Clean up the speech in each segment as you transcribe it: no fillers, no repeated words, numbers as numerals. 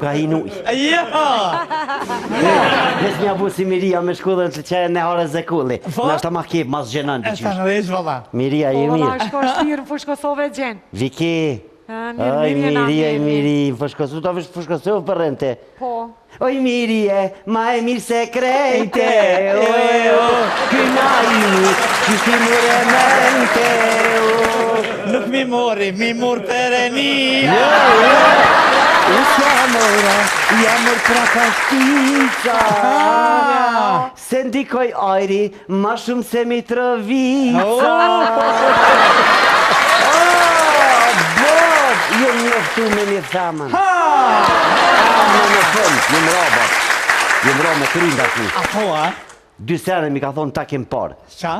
ka hi n'ujë. Jo! Veç m'ja bu si Miria me shku dhe në të qenë në hare zekulli. Po? Nashta ma kep, ma zgjenon E diqysh. sa në veç valla. Miria, Po je valla mirë. shko shtirë në Fushë Kosovë e gjen. Viki, Ha, mirë, Oj, mirë jena, Miri, oj, mirë, Miri, Fushë Kosovë, ta vesh Fushë Kosovë për rente. Po. Oj, Mirije, ma e mirë se krejte, oj, o, kënajmi, që ti mure mente, o. Nuk mi mori, mi mor perenia. Jo, jo, u s'ja mora, ja mor prapashtica. Se ndikoj ajri, ma shumë se Mitrovica. Oh, Bob, jam njoftu me një femën. Ha! Më në fund, jam ra, Bob. Jam ra me kryn tashni. A po, a? Dy sene mi ka thonë takim parë. Qa?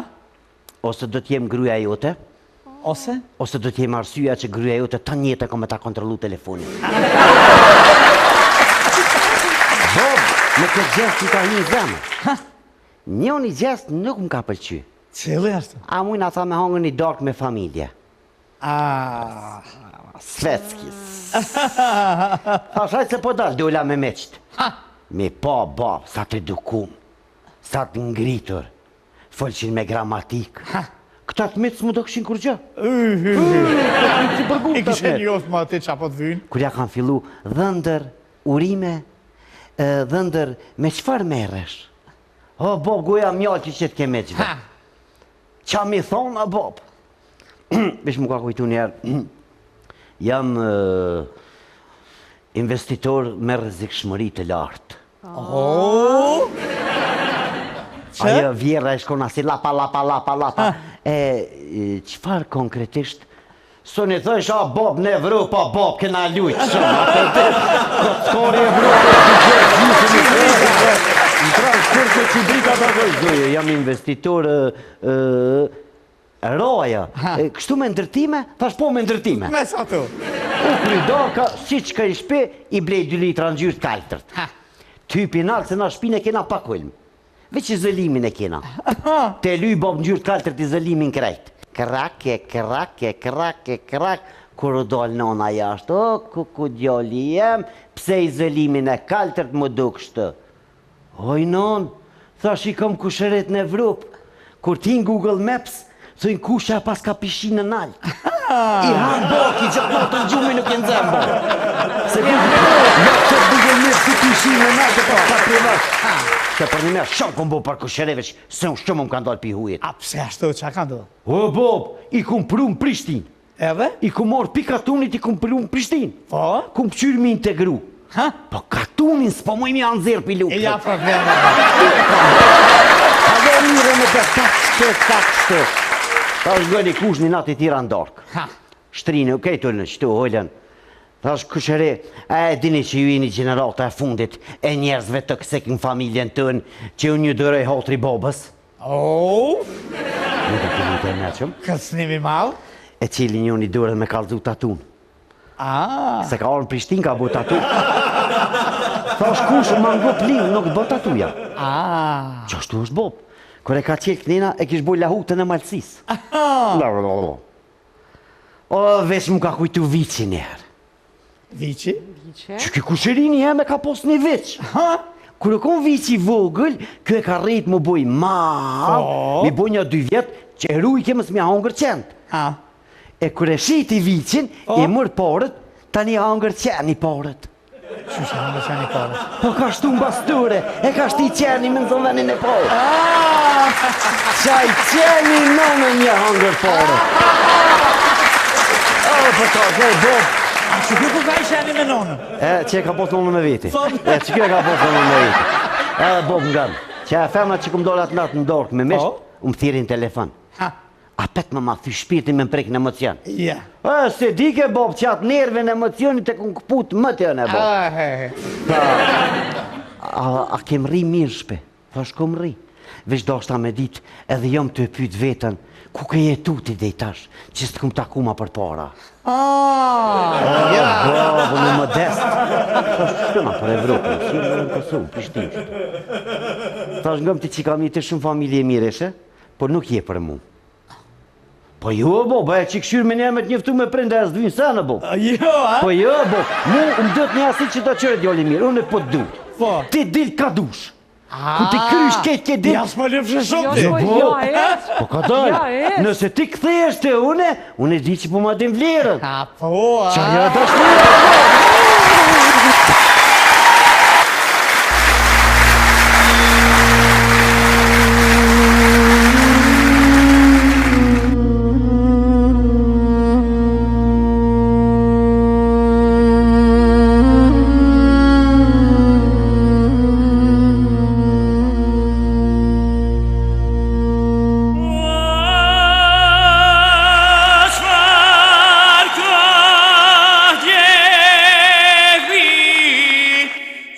Ose do t'jem gruaja jote, Ose? ose do t'jem arsyeja që gruaja jote tan jetën ka me ta kontrollu telefonin. Bob, me këtë gjest më ka hy në zemër. Njoni gjest nuk më ka pëlqy. Cili është? A mujna tha me hangër një darkë me familje. A, Svetski. Thash hajt se po dal, dola me miqt. Me pa, bab, sa të edukum, sa të ngritur, folshin me gramatik. Këta të miqtë s'mu dokshin kurgjë. I kishe njoft më aty qa po të vynë? Kur ja kam fillu, dhëndër, urime, e, dhëndër, me çfarë merresh? O, bob, goja mjalti që të ke miqve. Qa mi thonë, a bob? Veç mu ka kujtu njerë, jam e, investitor me rrezikshmëri të lartë. Oh! Që? Ajo vjerra e shkon asi lapa, lapa, lapa, lapa. E, e, çfarë konkretisht? Soni thojsh, a bob në Evropë, a bob, kena lujtë shumë. A të të, kockori Evropë, gjysë në Në pra, kur të që drita ta thoj, zoje, jam investitor, e, e, roja. E, Kështu me ndërtime? Thash po me ndërtime. Me sa tu? U kry darka, si që ka i shpi, i blej 2 litra ngjyrë të kaltërt. Typi nalë, se na shpinë e kena pa kulm. Veç izolimin e kena. Te lyj bob ngjyrë të kaltërt izolimin krejt. Krak e krak e krak e krak, kur u dal nona jashtë, o kuku djali jem, pse izolimin e kaltërt mu duk kështu. Oj non, thash i kom kushërit në Evropë, kur ti në Google Maps, thujnë kusha e pas ka pishinën nalt. I han baki gjatë natën gjumi nuk e nxem bo. Se Google, ja që Google Maps si pishinën nalt e pas ka privat. Se për një merë shumë kom bo për kushëri veç, se unë shumë më kanë dalë pi hujit. A pse ashtu, qa ka ndodhë? O bob, i kum pru në Prishtinë. Edhe? I kum marrë pi katunit, i kum pru në Prishtinë. Po? Kum këqyrë mi integru. Ha? Po katunin s'po muj mi nxjerr pi lukthit. E ja problema. A dhe mire me të tak kështu, tak kështu. Thash gëni kush një natë i tira në darkë. Ha. Shtrinë, okej të në qëtu, holën. Thash kushëri, a e dini që ju jeni gjenerata e fundit e njerëzve toksik në familjen tënë, që unë ju dëroj hatri babës? Oh! Nuk e keni të meqëm. Kërcënim i madh. E cili njëni dorën me kallzu tatun. Ah. Se ka ardhur në Prishtinë ka bo tatu. Thash kush ma ngo plin, nuk bë tatuja. Ah. Qashtu është bob. Kur e ka qelë kënena, e kish bo lahutën e malësisë. La, la, la, la. O, veç më ka kujtu viçi njëherë. Viçi? Viçi. Që ky kushërini jem e ka pos një viç. Ha? Kur e kon viçi i vogël, ky e ka rrit mu bo i madh, Po. mi bo një dy vjet, që e rujke mos m'ja hongër qentë. Ha. E kur e shiti viçin, Po. i mur porët, tani hongër qeni porët. Qysh e hongër qeni porët? Po ka shtu në basture, e ka shti qeni me në venin e porët. Ah! Qaj qeni nënë një hongër porët. O, po ta, e, bob, A që kjo ku ka i qeni me nonën? E, që e ka pos nonën me veti. Po. E, që kjo e ka pos nonën me veti. Edhe bob nga. Që e femra që kum dole atë natë në dorë me misht, Po. u më thirrin telefon. Ha. Apet më ma thy shpirtin me më prek në emocion. Ja. E, se di ke bob, që atë nerve në emocionit e kun këput më të e bob. Ah, he, he. Tha, a, a kem rri mirë shpe? Thash, kom rri. Veç dashta me dit, edhe jam të e pyet veten, ku ke jetu ti dej tash, që s'të kum taku ma përpara. Ah, ja. Bravo, në modest. Thash, shkëna na për Evropën, si në Kosovë, Prishtinë. qëtu. Thash, ngëm ti që kam jetë shumë familje mirë ishe, por nuk je për mu. Po jo, bo, bëja që këshyrë me njerë me të njëftu me prindë e s'të vynë sene, bo. Jo, a? Po jo, bo, mu më do të një asi që ta qërë djali mirë, unë po të du. Po. Ti dil ka dush. Ku ti krysh ke ke dil. Ja s'po lëpshë shumë Jo, ti. s'po, bo. jo, e. Po ka dal. Ja, e. Nëse ti kthehesh te une, unë e di që po ma dim vlerën. A, po, a. Qa ja dashnia, bo. Çfarë ka djegvi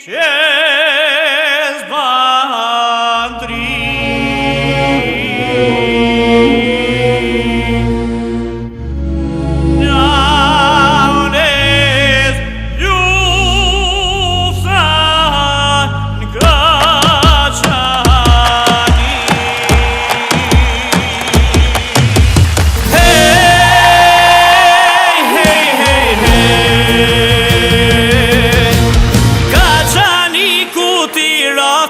që s'ban tri? Navnes lufta n'Kaçani. Hey, hey, hey, hey Kaçani ku ti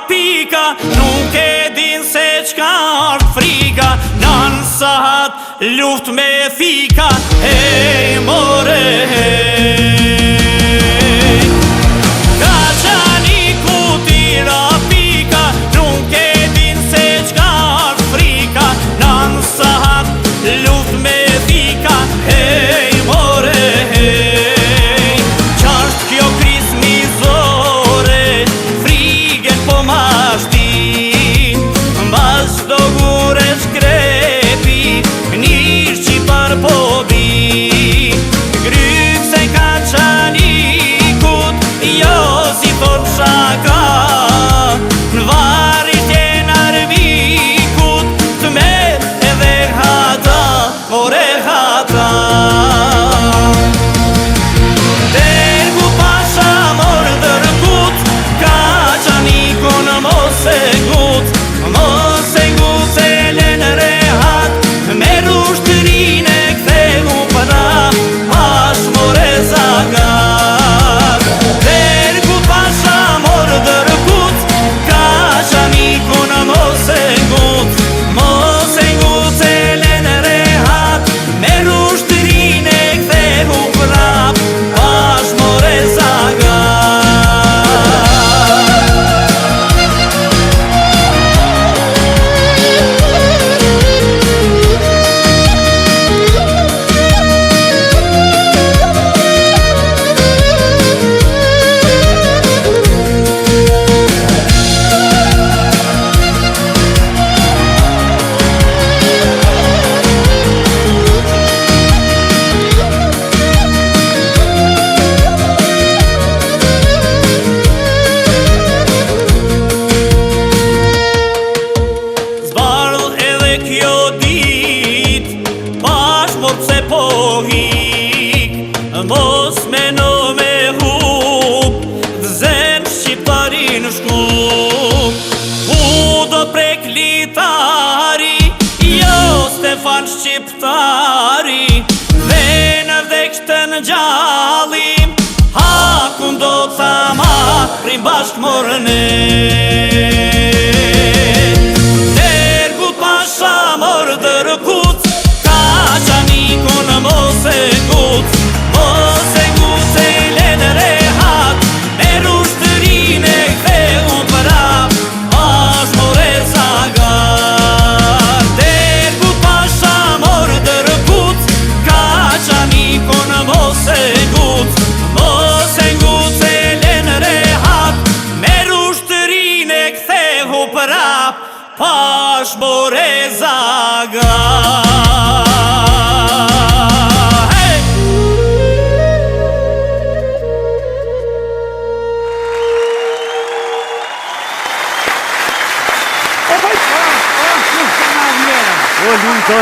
pika Nuk e din se qka është frika Nën sahat luft me thika Hey, more, hey Kaçani ku ti pika Nuk e din se qka është frika Nën sahat luft me thika Hej, more, hej Qasht kjo krizë mizore Frigen po mashtin Mbas çdo gure shkrepi Një shqipar po bi Gryk se ka qanikut Jo si thot shaka Në varisht e n'armikut Të merr edhe hata More hata Dergu pasha mor dërgut Ka qanikun mos e gut Mos e gut se len rehat Me rushtërin e ktheu prap Pash more zagar Dergu pasha mor dërgut Ka qanikun mos e gut Mos e gut se len rehat Me rushtërin e ktheu prap Pash more zagar Zbardh edhe kjo dit Pash mor pse po hik Mos meno me hup Dhe shqiptarin shkup Ku do prek litari Jo Stefan shqiptari Dhe në vdekshtë në gjallim Hakun do ta marrim bashkë morë ne Dergut pasha mor dërgut Ka qanikun mos e gut Mos e gut se len rehat Me rushtërin e ktheu prap Pash more zagar Dergut pasha mor dërgut Ka qanikun mos e gut Mos e gut se len rehat Me rushtërin e ktheu prap Pash more zagar Hey! E po, o, o, na vjen. O, lumë të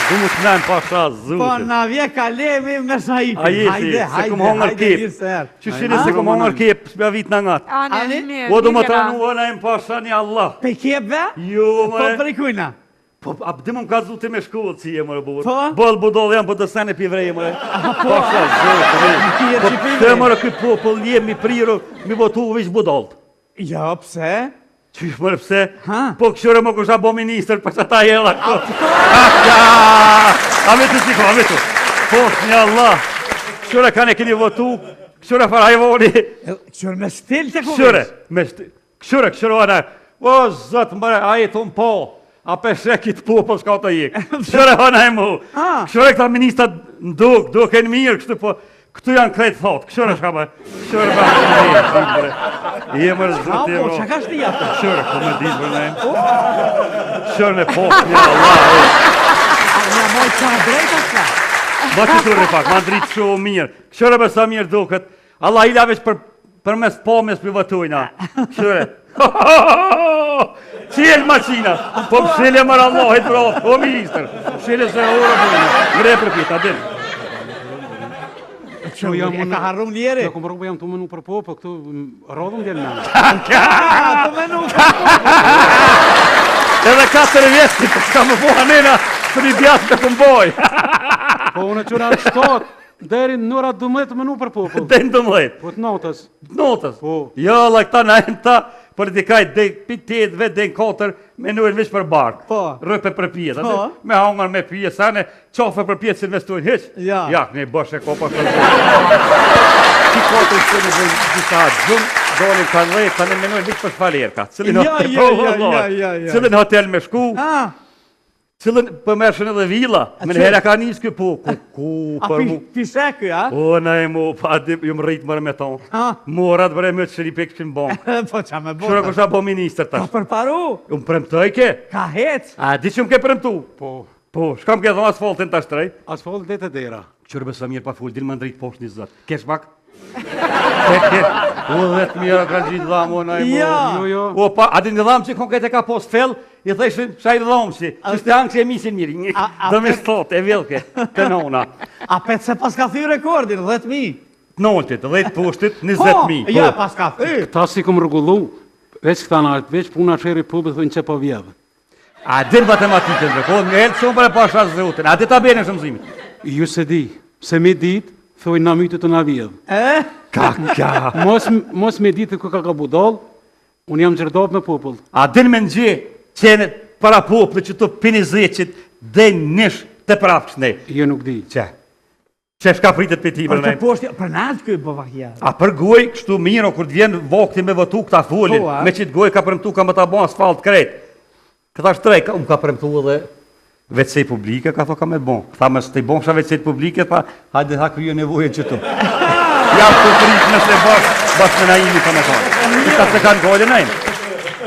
du më të mlemë pasha Po zutit. na vje kalemi me sa ikin. A jesi, Hajde, se hajde, kum hongër hajde kep. mirë se erdh. Që shini se kum hongër kep, s'mja vit në ngat. Ane, Ani? mirë. O, do më mirë të jena. ranu, o, na im pasha një Allah. Pe kepve? Jo, Po more. për i kujna? Po, a di më më ka zuti me shkollë si je more burrë. Po? Boll budall jam, po do sene pi vrej more. Po, Po, sa zoti. Tjerë Po, që pi pse vrej. more ky popull jemi prirur mi votu veç budallt. Jo, pse? Qysh more pse? Ha? Po këshyre më kusha bo ministër, për që ta jella këto. A me të qiko, a me të. Po, një Allah. Këshyre kanë e keni votu, këshyre far hajvoni. Këshyre me stil të Këshyre, me stil. Këshyre, këshyre ana. O, zot, mëre, a i thonë po. A pe shekit po, po s'ka të jek. Këshyre ana e mu. Këshyre këta ministat nduk, duken mirë, kështu po. Këtu janë krejt thot, këshyre shka më, këshyre ba, je, je mërë zot, je Po, çka ka shti ato? Këshyre, po me ditë për ne. Këshyre në po, një Allah. A një moj qa drejt a çka? Ma që të pak, ma ndritë shumë mirë. Këshyre me sa mirë duket. Allah ila veç për, për mes pomjes për vëtujna. Këshyre. Qel maqina, po pshele mërë Allahit bro, o ministër, pshele se ora për ngre për pjeta, din. Që jam e ka harru njeri. Jo, kom harru, po jam të menu për po, po këtu rrodhëm djelë me. Ka, të menu për po. Edhe 4 vjetë, po s'ka më boha nena, të një djatë të kumboj. Po unë që ra 7, deri në ora 12 të menu për popull. Deri në 12. Po të natës. Të natës. Po. Jo, Allah, këta na e ta politikaj dhe pi 8 vetë deri në 4 menojnë veç për bark. Po. Rrëpe për pjetë. Po. aty, Me hongër me pije, sane, qafe për pjetë si investojnë hiç. Ja. Ja, ne bosh e ko pa shë. Ti katër që në bëjnë disa gjumë, dolin kanë dhejtë, tani menojnë veç për shfalerka. Cilin Ja, hotel, ja, po, ja, vallahi. ja, ja, ja. Cilin hotel me shku, Ah, cilin po merrshin edhe villa. Me qe? në hera ka nisë ky po, ku, ku, a për pi, mu. pi sheky, a? O, na e mu, pa di, ju më rritë mërë me tonë. Ha? Morat bre me të shëri në bankë. Po qa me Këshyre bo? kusha bo ministër Ka tash. përparu, Unë premtoj ke? ka hec. A di që më ke premtu? Po, Po, shka më ke dhënë asfaltin tash trej? asfalt dhe të dera. Këshyre be sa mirë pa fol, dil më ndrit poshtë një zot. Kesh pak? Ke, ke. U, 10 mijë ka gjitë dhamë, o, na e mu. Ja. Jo, jo. O, pa, a di një dhamë që konkret e ka pos fell, i thëshin, shaj dhamë si, që shte anë që e misin mirë, një, A- a- do me stot, e vjellke, të nona. A pet se pas ka thy rekordin, 10.000. Të noltit, 10 poshtit, Po, 20.000. ja, pas ka thy. Ta si kom rregullu, veç këta na, veç puna sheri publik thonë që po vjedh. A din matematikën, dhe ko, në elë shumë për e pasha zotin, a di tabelën e shumëzimit? Ju se di, se me dit, thonë na mytë të na vjedh. E? Ka, ka. Mos, mos me ditë ku ka ka budall, unë jam gjërdop me popull. A din me ngje qenet para popullit që të pinizeqit dhe nish të prapsh ne. Jo nuk di. Qe? Qe shka pritet për ti Për për të ne? poshtë, për nalt ky po vakia. A për goj, kështu mirë, o, kur të vjen vakti me votu këta folin, Po, a? me qitë goj ka premtu ka më ta bo asfalt krejt. Këta shtrej, ka, unë ka premtu edhe veçse publike, ka tho ka me bon. Këta mos të i bon shta veçse publike, tha, hajde ha krye nevojën që tu. Ja, të prit nëse bash, bash me Naimi ka me thonë. Këta se kanë gojë Naim.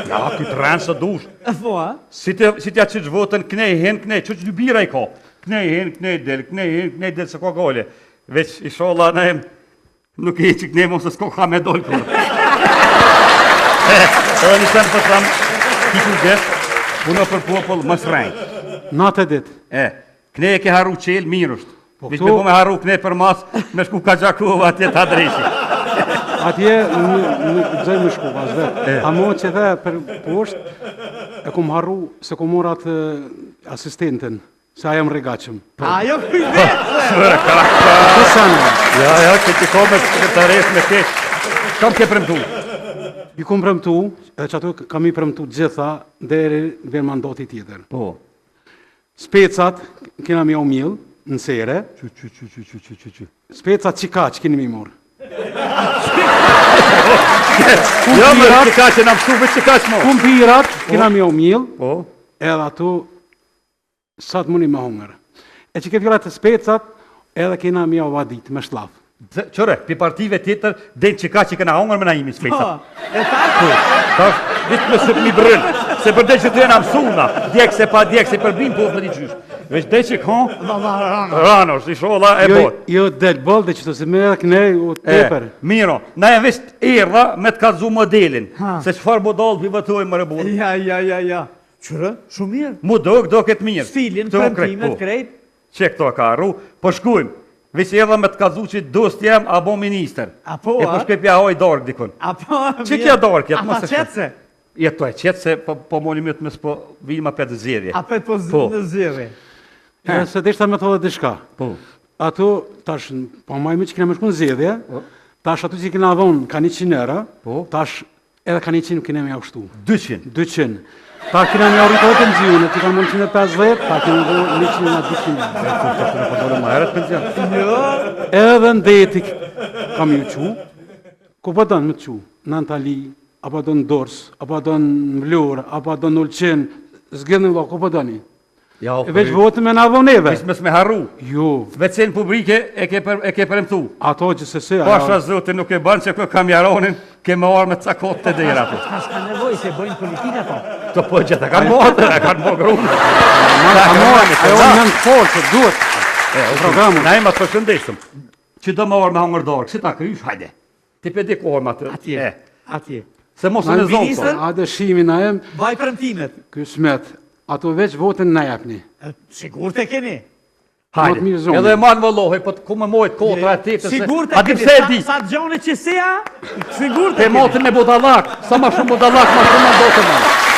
Ja, ky tren së dush. Po, a? Si të si t'ja qish votën knej hen knej, çu lybira i ka. Knej hen knej del, knej hen knej del se ka gole. Veç inshallah na nuk e që knej mos se s'ka ka me dol kur. Edhe një sen po tham, ki kujdes, puno për popull, mos rrejt. Natë e ditë. E, knej e ke harru qel, mirë është. Po Veç këtu- me po me harru knej për mas, me shku ka Gjakova atje ta drejshi. Atje nuk nuk guxoj me shku as vet. Amo që dhe për poshtë e kom harru se kom marr atë asistenten, se ajo jam rregatshëm. Po. Ajo kujdes. Të sene. Ja, ja, që ti ka me sekretares me ke. Kam ke premtu. I kom premtu, edhe që ato kam i premtu gjitha deri vjen mandati tjetër. Po. Specat kena mi mill në sere. Qy, qy, qy, qy, qy, qy, qy, qy. Specat që ka që keni mi marr. Jo, më që ka që na mësu, veç që ka që mo. Kumpirat kena mi mill, Po. edhe ato sa të mundi me hongër. E që ke fjala të specat, edhe kena mi vadit me shlaf. Qëre, pi partive tjetër, den që ka që kena hongër me Naimi Po, specat. e ta? Tash, ditë me se mi brën, se për dhe që të jena mësuna, djek se pa djek, se përbim po me di qysh. Veç dhe që ka, Valla, rano. ranosh, isholla e Jo, bot. jo del boll dhe që të se me edhe kne u E, tepër. miro, na e veç erdha me të kallzu modelin, Ha. se çfarë model pi votojmë më burr. Ja, ja, ja, ja. Qërë, shumë mirë. Mu dok, do këtë mirë. Stilin, Këto krejt, premtimet, po. krejt. Që këto e ka harru, po shkujmë. Veç erdha me të kallzu që dost jam, a bo ministër. A po, E po a? shkoj pja hoj dorë dikun. A po, Që kja dorë, kja, A mos ta e shkoj. qetse? Jeto e qetë se po, po moni mytë mos po vijmë apet në zgjedhje. Apet po, Po. në zgjedhje. E, se deshta me thonë diçka. Po. Ato, tash, po majme që kena me shku në zgjedhje, tash ato që kena dhonë ka 100 euro, Po. tash edhe ka 100 kena me jau shtu. 200. 200. Ta kena me jau rritë edhe pensionet, që kanë mund 150, ta kena me 100 na 200. Tash në po dolë më herët pension. Edhe në deti kam ju qu, ku po don me të qu? Në Antali, apo don në Durrës, apo don në Vlorë, apo don në Ulqin, zgjidhni vëlla, ku po doni? Ja, E veç votën me na dhonë neve. Veç mos me harru. Jo, WC-në publike e ke për, e ke premtu. ato gjithsesi, ajo- Pasha zotin nuk e bën që kë kam jaronin, ke me armë të cakot të dera aty. Ka s'ka nevojë se bëjnë politikë ato. Të po gjithë, e kanë bo atë, e kanë bo grunë. Ma, ama, ajo në në forcë, duhet. Programin. Na jema të përshëndetshëm. Që do me orë me hangër dorë, si ta krysh, hajde. Ti pe di kohë me atë. Atje. E, Atje. Se mos e në zonë. ministër? Hajde shimi na jem, Baj premtimet. kysmet. Ato veç votën na jepni. E, Sigurt e keni. Hajde. Më të mirë zonë. Edhe e marrë vëllohej, po ku më mojt kotra e tepë. Sigurt A e di keni. pse e Sa- di? Sa gjone që se a? Sigurt Te e keni. motin me budallak, sa ma shumë budallak, ma shumë do të marrë.